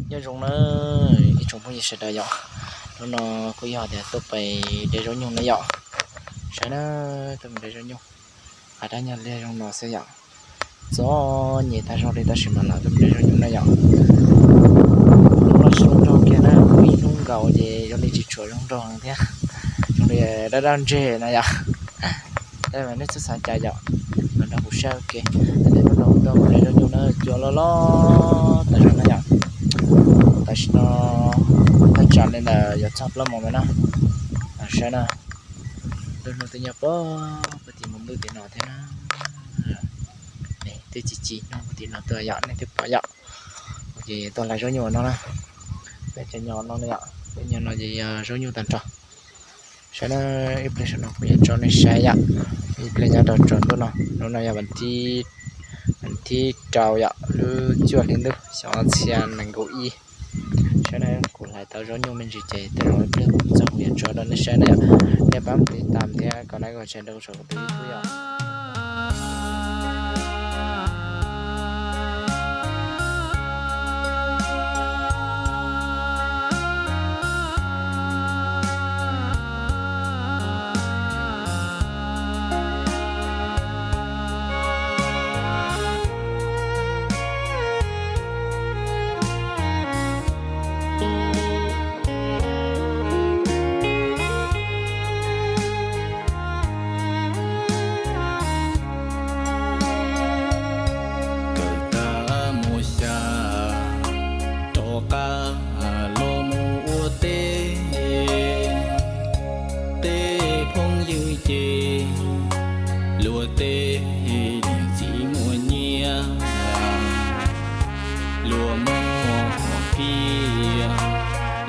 Nyob zoo na ib tsoom phooj ywg sawv daws yom, hnub no kuj yog tias tuaj pem de zaub nyuj na yom. Saib na, tuaj pem de zaub nyuj, qab dab nyuag liag zoo no xwb yom. Txom nyem tag zog li tab sis mas lam tuaj pem de zaub nyuj na yom. Hnub no tsis zoo nraug kiag na, kuj ib hnub nkaus ces zoo li tsis tshua zoo nraug thiab, zoo li dab dab ntseg na yom. Tab mas nej txhob xav cas yom, los nrog kuv saib ua ke. Hnub no tuaj pem de zaub nyuj na, cua loj loj tag zog na yom. Tam sim no thaj tsam li ntawm yuav txog plaub moos lawm na. Saib na, lub hnub twb nyob pog puag tim mus lwj tim no thiab na. Twb ci ci hnub puag tim no tuaj yom, nej twb pom yom. Ces tuaj hlais zaub nyuj no na. Peb cov nyob no na yom, peb nyob no ces yog zaub nyuj tag nrho. Saib na, ib pliag saum no kuv yuav tso nej saib yom. Ib pliag nyob rau tsaus ntuj no, hnub no yog vas thib rau yom, lub cuaj hli ntuj xyoo ob txhiab nees nkaum ib. Saib na, kuv hlais tau zaub nyuj me ntsis ces tej zaum ib pliag kuv txog kuv yuav tso rau nej saib na yom. Nej pab mus tiv tam thiab kom like kom share rau kuv saum kuv tus YouTube yom. Kawm tag mus xya, rov qab los mus ua teb, tej phooj ywg ces luag tej niam txiv muaj nyiaj, luag muaj hom phiaj,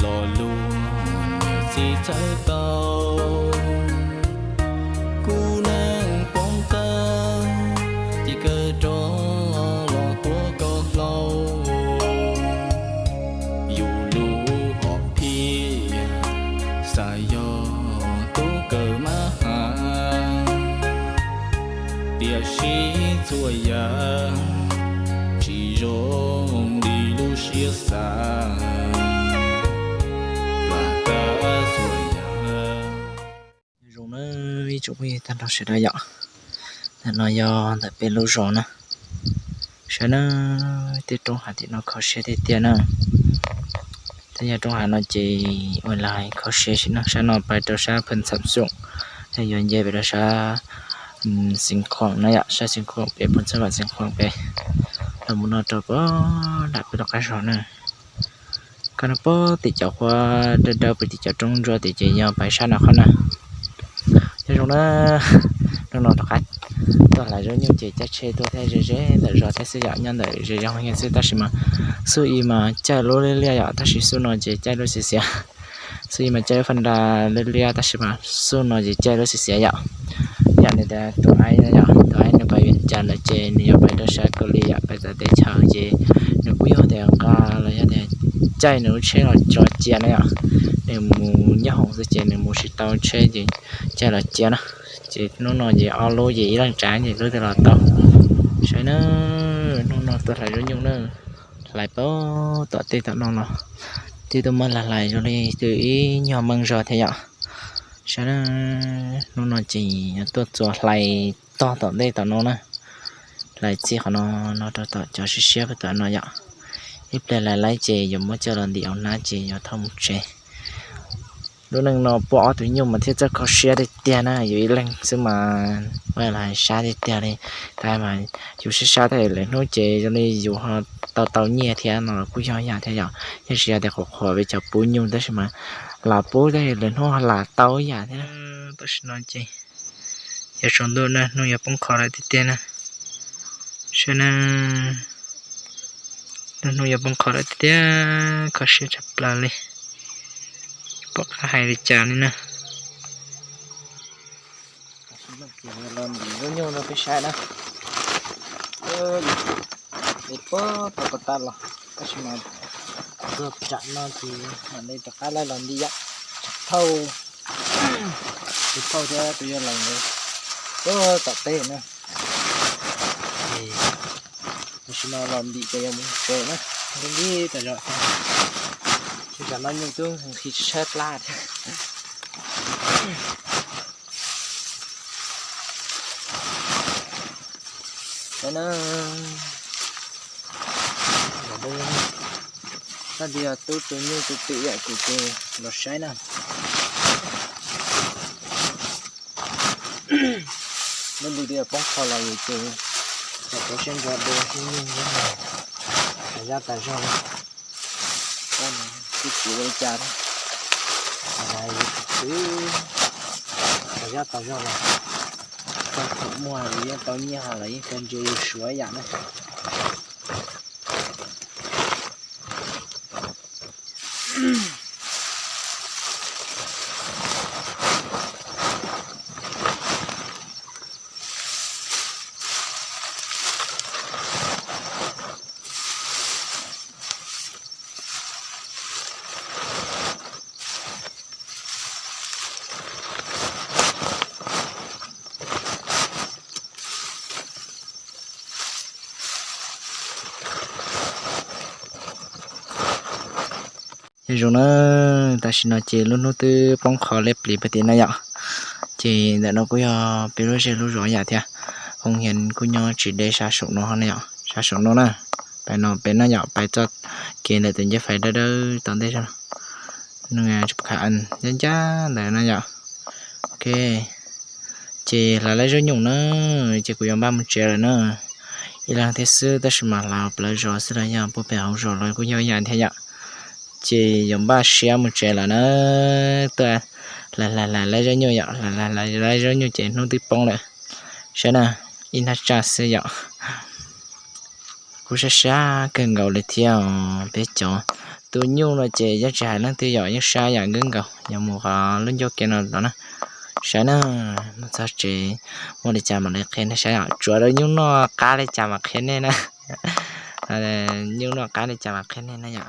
lo lus niam txiv txhawb tau. Kuv neej poob qab, ces kawg rov los tuav koj hlau. Yus lub hom phiaj, xav yog tub kawm mab has, tiam sis txhua yam tsis zoo li lub siab xav. Plam tag txhua yam. Zoo na ib tsoom phooj ywg tag nrho sawv daws yom. Ntawm no yog ntawm peb lub zos na. Saib na, tej roob hav tim no kho siab tiag tiag na. Tej yog roob hav no ces ua li kho siab sim no. Sab no pais rau sab Phoos Xam Xoom, yog yuav nce pem rau sab Xeev Khuam na yom, sab Xeev Khuam pem, Phoos Xam Vam Xeev Khuam pem, los mus no rau pem nram peb lub qab zos na. Koj no pem tim cov qhov dawb dawb pem tim cov roob ntsuab tim ces yog pais sab no qhov na. Nyob zoo na, hnub no rov qab tuaj hlais zaub nyuj ces caij tsheb tuaj thiab ze ze ntawm zos thiab xwb yom, nyob ntawm ze ze hauv xwb tab sis mas xub ib mas caij lub liab liab yom, tab sis xub no ces caij lub xiav xiav. Xub ib mas caij lub fab nra liab liab tab sis mas xub no ces caij lub xiav xiav yom. Yam li tias tus aib no yom, tus aib nws pais Vias Cas lawm ces nws yuav pais rau sab Kaus Lim yom, pais txawv teb chaws ces nws kuj yog tias nqa los yog tias caij nws lub tsheb los tso cia na yom. Nws mus nyob hoom xwb ces nws mus tsis tau tsheb ces caij los cia na. Ces hnub no ces ob lub ces ib leeg tsav ces lub twg los tau. Saib na, hnub no tuaj hlais zaub nyuj na, hlais pem tom tej tom no los twb tuaj muab hlais hlais zoo li twb ib nyuag meej zog thiab yom. Saib na, hnub no ces yuav tuaj txuas hlais tog tom ntej tom no na, hlais txij qhov no no rau tom cov siab siab pem tom no yom. Ib pliag hlais laib ces yuav muab coj los ntim hauv hnab ces yuav thauj mus tsev. Lub neej no puag ob tug nyuj mas thiaj txawj kho siab tiag tiag na, yus ib leeg xwb mas ua li sab tiag tiag li. Tab mas yus sab sab tab sis lwm hnub ces zoo li yus ho tau tau nyiaj thiab no los kuj yog yam thiab yom. Yeej tsis yog tias qhuas qhuas peb cov pub nyuj tab sis mas lam pub tab sis lwm hnub ho lam tau yam thiab. Tam sim no ces yuav tsaus ntuj na, hnub yuav poob qho lawm tiag tiag na. Saib na, hnub yuav poob qho lawm tiag tiag, kho siab tshaj plaws li, pom qab hais li cas li na. Los ntim zaub nyuj rau peb saib na. Ntim puag tom pas tas los, tab sis mas txog tsam no ces mam li rov qab los ntim yom. Thauj, tus thauj thiab tus yuav los puag tom teb na. Tam sim no los ntim ces yuav mus tsev na. Nti nti tas zog, tam sim no nyuj twb nqhis tshab plab thiab. Saib na, tag nrho tub tus nyuj tus twm yam kuv ces los saib na. Lub ntuj twb poob qho los yus ces txawm poob siab ntso dua ib nyuag, tas zaj tas zog li. Twb tsis ua li cas, yus txwv tas zaj tas zog los, txog thaum muag yus yeej tau nyiaj los yeej tau ntsia yus suav yam na. Nyob zoo na, tam sim no ces lub hnub twb poob qho liab pliv pem tim no yom. Ces ntawm no kuj yog peb lub zej lub zos yam thiab, hoo hias kuj nyob tsis deb sab saum no na yom, sab saum no na. Pais no pem no yom, pais txoj kev ntawm tus ncab fais dawb dawb tom ntej, ncab ncab ntawd na yom. Ok, ces hlais laib zaub nyuj na, ces kuv yuav npaj mus tsev lawm na. Ib leeg thiab xwb tab sis mas hlais plawv zos xwb los yog puag pem hauv zos los kuj yog ib yam thiab yom. Ces yuav npaj siab mus tsev lawm na. Tuaj hlais hlais laib zaub nyuj yom, hlais laib zaub nyuj ces hnub twb poob lawm. Saib na, ib hnab tsaj xwb yom. Kuj sab sab kawg nkaus li thiab os peb cov. Tus nyuj no ces yeej tsis hais leej twg yom, yeej sab yam kawg nkaus, yog mus qhov lub ncauj kev no los na. Saib na, mus txog tsev muaj li cas mam li qhia nej saib yom, tsuav rau nyuj noj qab li cas mam qhia nej na. Nyuj noj qab li cas mam qhia nej na yom.